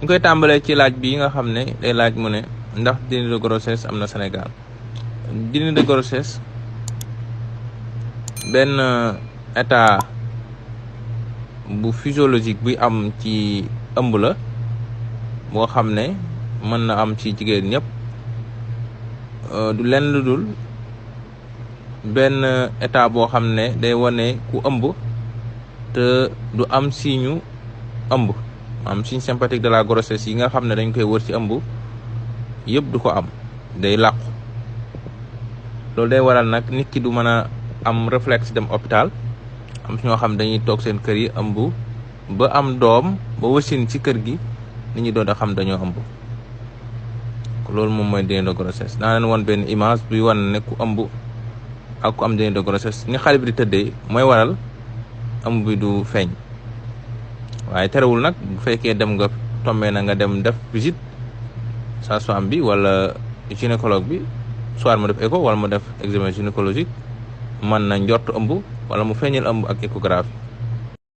ñu koy tàmbalee ci laaj bi nga xam ne day laaj mu ne ndax dîner de grossesse am na Sénégal. Dîner de grossesse benn état bu physiologique buy am ci ëmb la boo xam ne mën na am ci jigéen ñëpp du lenn lu dul benn état boo xam ne day wane ku ëmb te du am signe ëmb am signe sympathique de la grossesse yi nga xam ne dañ koy wër ci ëmb yëpp du ko am, day làqu. loolu day waral nag nit ki du mën a am réflexe dem hôpital. am si ñoo xam dañuy toog seen kër yi ëmb ba am doom ba wasin ci kër gi nit ñi doon a xam dañoo ëmb. loolu moom mooy dîner de grossesse. naa leen woon benn image buy wan ne ku ëmb ak ku am dîner de grossesse ni xale bi di tëddee mooy waral ëmb bi du feeñ. waaye terewul nag bu fekkee dem nga tombé na nga dem def visite sage-femme bi wala gynécologue bi, soit mu def écho wala mu def examen gynécologique, mën na njort ëmb wala mu feeñal ëmb ak échographie.